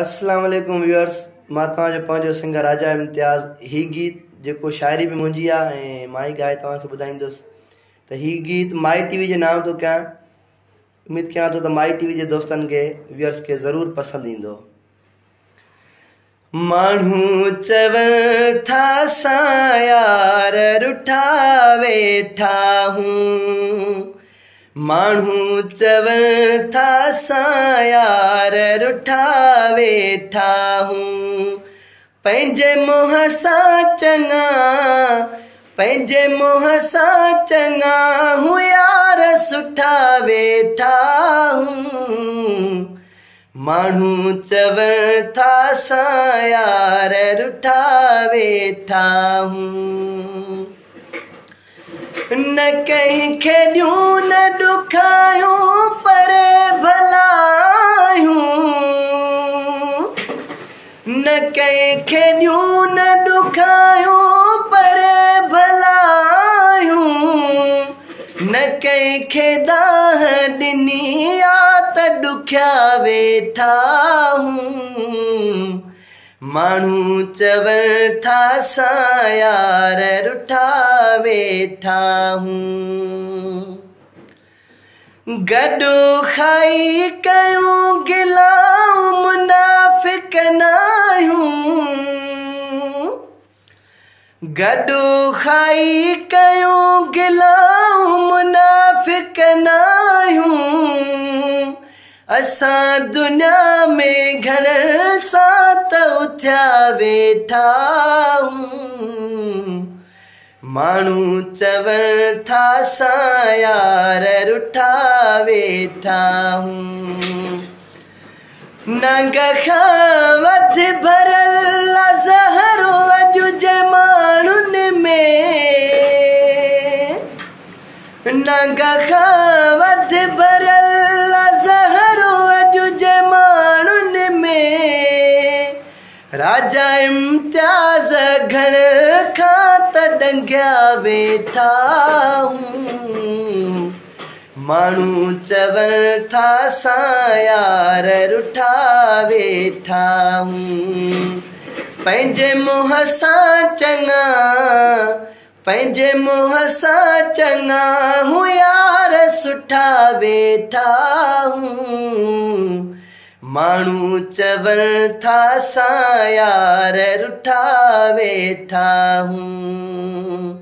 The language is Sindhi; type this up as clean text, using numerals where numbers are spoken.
اسلام عليڪم ويورس مان توهان جو پنهنجو سنگر راجا امتياز هي گيت جيڪو شاعري به منهنجي آ ۽ مان ئي ڳائي توهان کي ٻڌائيندس ته هي گيت مائي ٽي وي جي نانء ٿو ڪيان اميد ڪيان ٿو ته مائي ٽي وي جي دوستن کي ويورس کي ضرور پسند ايندو. ماڻهو چون ٿا اسان يار رٺا ويٺا هون ماڻهو چون ٿا اسان يار رٺا ويٺا هون پنهنجي منهن سان چڱا پنهنجي منهن سان چڱا هون يار سٺا ويٺا هون ماڻهو چون ٿا اسان يار رٺا ويٺا هون. نه ڪنهن کي ڏيون نه ڏکايون پر ڀلا آهيون نه ڪنهن کي ڏيون نه ڏکايون پر ڀلا آهيون نه ڪنهن کي دانهن ڏني آ ته ڏکيا ويٺا هون. ماڻهو چون ٿا اسان يار رٺا ويٺا هون. گڏ کائي ڪيون گلائون منافق ناهيون. گڏ کائي ڪيون گلائون منافق ناهيون اسان دنيا ۾ گهڻن سان ته اٿيا ويٺا هون ماڻهو چون ٿا اسان يار رٺا ويٺا هون. نانگ کان وڌ ڀريل آ زهر اڄ جي ماڻهن ۾. نانگ کان وڌ ڀريل آ زهر اڄ جي ماڻهن ۾. راجا امتياز گهڻ کان ته ڏنگيا ويٺا هون. ماڻهو چون ٿا اسان يار رٺا ويٺا هون. پنهنجي منهن سان چڱا پنهنجي منهن سان چڱا هون يار سٺا ويٺا هون. ماڻهو چون ٿا اسان يار رٺا ويٺا هون.